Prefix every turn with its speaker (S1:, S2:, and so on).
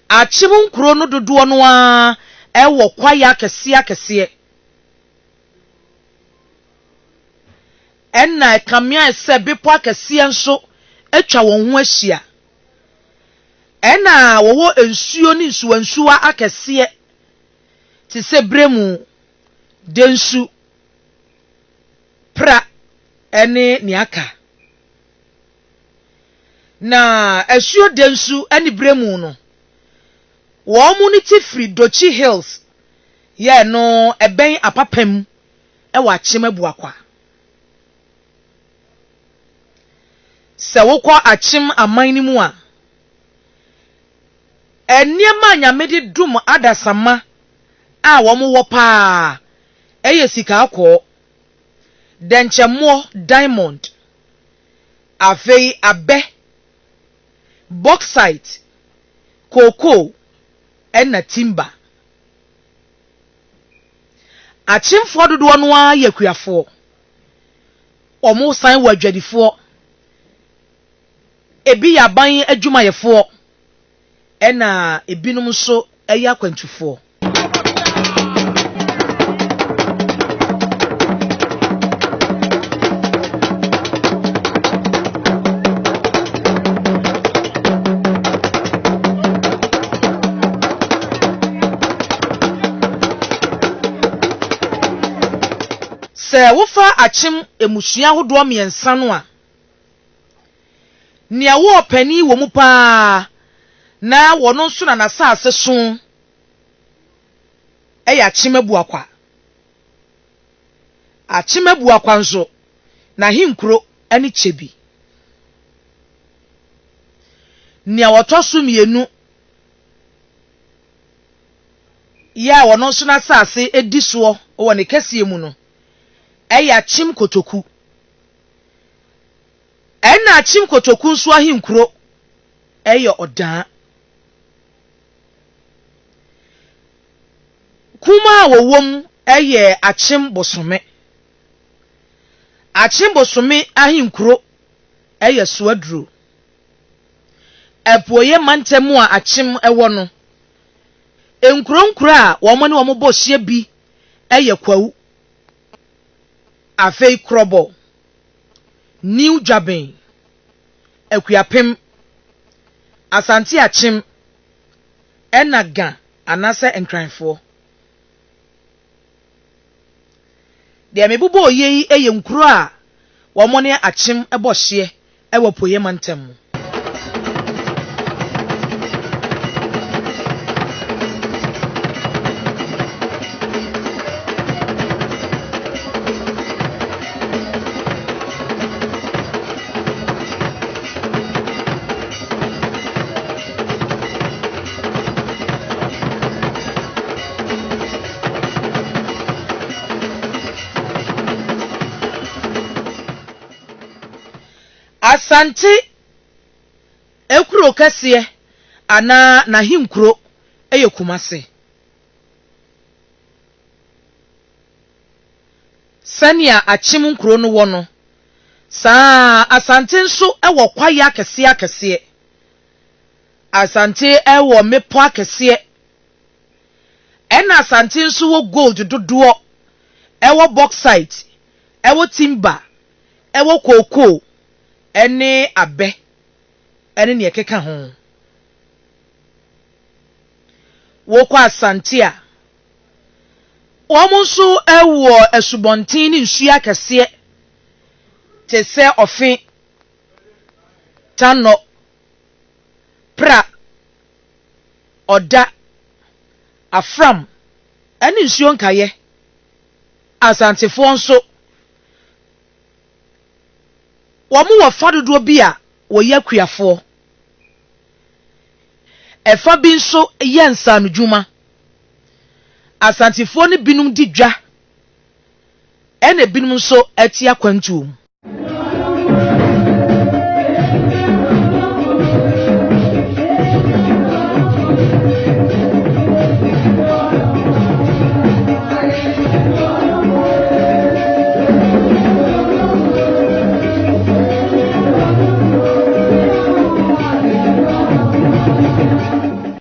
S1: Akyem nkuro no dodoɔ no ara wɔ kwaeɛ akɛseɛ akɛseɛ. Ɛna ɛkame ayɛ sɛ bepɔ akɛseɛ nso atwa wɔn ho ahyia. Ɛna wɔwɔ nsuo ne nsuwansuwa akɛseɛ te sɛ Beremu, Densu, Pra ne nea aka. Na asuo Densu ne Beremu no, wɔn ne ti firi Dokyi Hills yɛ no ɛbɛn Apapam wɔ Akyem Abuakwa. Sɛ wokɔ Akyem aman no mu a, nneɛma a Nyame de dom adasamma a wɔwɔ paa yɛ sikaakɔɔ, dɛnkyɛmmoɔ, diamond, afei abɛ, bauxite, cocoa, ɛna timber. Akyemfoɔ dodoɔ no ara yɛ akuafoɔ. Wɔsan wɔ adwadifoɔ. Ebi yɛ aban adwumayɛfoɔ, ɛna ebinom nso yɛ akwantufoɔ. Sɛ wofa akyem mmusua ahodoɔ mmiɛnsa no a, nea ɔwɔ ɔpanin wɔ mu pa ara na ɔno nso na n'asase so yɛ Akyem Abuakwa. Akyem Abuakwa nso, n'ahenkuro ne Kyebi. Nea ɔtɔ so mmienu yɛ a ɔno nso n'asase di soɔ wɔ ne kɛseɛ mu no yɛ Akyem Kotoku. Ɛna Akyem Kotoku nso ahenkuro yɛ Ɔdaa. Kumaa a wɔwɔ mu yɛ Akyem Bosome. Akyem Bosome ahenkuro yɛ Soaduro. Apueeɛ mantam a Akyem wɔ no, nkuro nkuro a wɔn ne wɔn bɔ hyeɛ bi yɛ Kwawu, afei Krɔbɔ, New Dwaben, Akuapem, Asante Akyem, ɛna Ga anaasɛ Nkranfoɔ. Deɛ mebobɔɔ yei yɛ nkuro a wɔn ne Akyem bɔ hyeɛ wɔ Apueeɛ mantam mu. Asante kuro kɛseɛ anaa n'ahenkuro yɛ Kumase. Sɛnea Akyem nkuro no wɔ no, saa ara Asante nso wɔ kwaeɛ akɛseɛ akɛseɛ. Asante wɔ mmepɔ akɛseɛ. Ɛna Asante nso wɔ gold dodoɔ, ɛwɔ bauxite, ɛwɔ timber, ɛwɔ cocoa ɛne abɛ ɛne nea ɛkeka ho. Wokɔ Asante a, wɔn nso wɔ asubɔnten ne nsuo akɛseɛ te sɛ Ɔfe, Tanɔ, Pra, Ɔda, Afram ne nsuo nkaeɛ. Asantefoɔ nso, wɔwɔ fa dodoɔ bi a wɔyɛ akuafoɔ. Ɛfa bi nso yɛ nsaanodwuma. Asantefoɔ no binom di dwa ɛna ebinom nso te akwantuo mu.